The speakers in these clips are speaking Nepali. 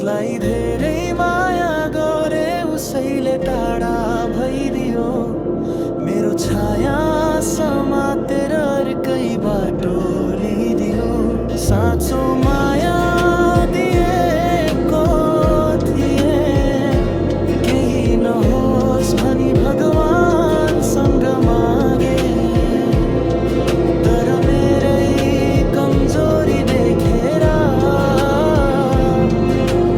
जसलाई धेरै माया गरे उसैले टाढा भइदियो। मेरो छाया समातेर अर्कै बाटो लिइदियो। साँचो माया दिएको थिए, केही नहोस् भनी भगवानसँग मागे। तर मेरै कमजोरी देखेर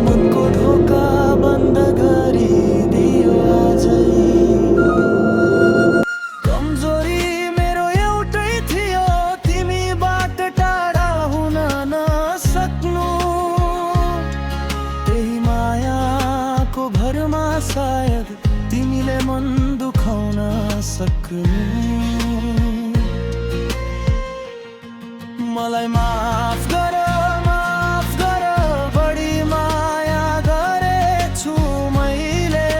मनको ढोका बन्द गरिदियो आजै। कमजोरी मेरो एउटै थियो, तिमीबाट टाढा हुन नसक्नु। त्यही मायाको भरमा सायद तिमीले मन दुखाउन सक्नु। मलाई माफ गर, बढी माया गरेछु मैले।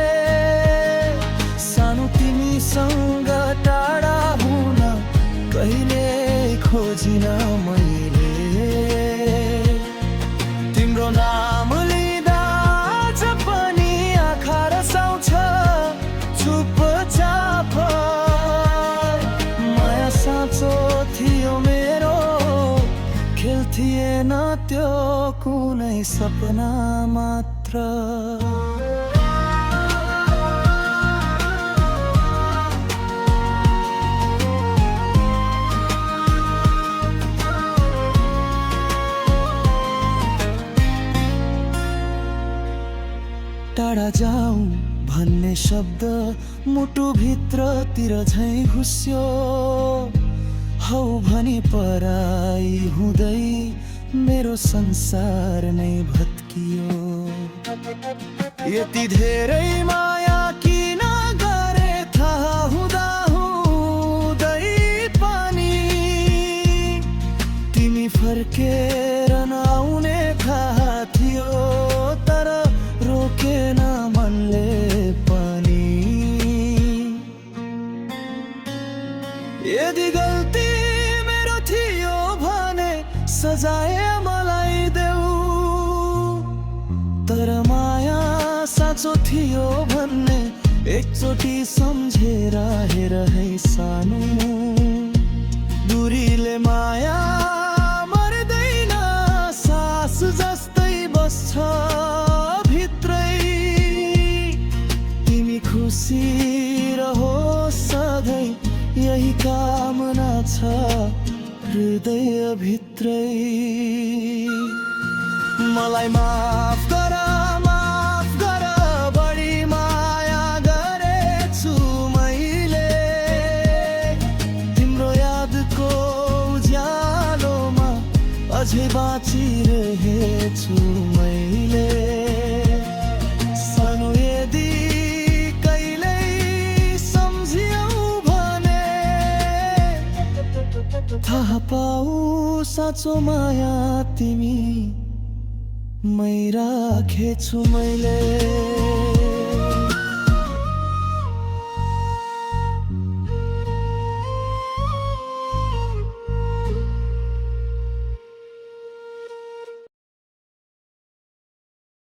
सानो तिमीसँग टाढा हुन कहिले खोजिन मैले। तिम्रो नाम लिँदा आज पनि आँखा रसाउँछ चुपचाप। माया साँचो थियो मेरो, खेल थिएन त्यो कुनै सपना मात्र। टाढा जाऊ भन्ने शब्द मुटुभित्रतिर झैँ घुस्यो। हौ भनी पराई हुँदै मेरो संसार नै भत्कियो। यति धेरै माया किन गरे थाहा हुँदा हुँदै पनि तिमी फर्केर नआउने थाहा थियो। तर रोकेन मनले पनि। यदि गल्ती मेरो थियो भने सजाय मलाई देऊ। तर माया साँचो थियो भन्ने एकचोटि सम्झेर हेर है सानो। दूरीले माया मर्दैन, सास जस्तै बस्छ भित्रै। तिमी खुसी रहोस् सधैँ यही कामना छ हृदय भित्रै। मलाई माफ गर, बढी माया गरेछु मैले। तिम्रो यादको उज्यालोमा अझै बाँचिरहेछु मैले। सानो यदि थाहा पाऊ साँचो माया तिमी मै राखेछु मैले।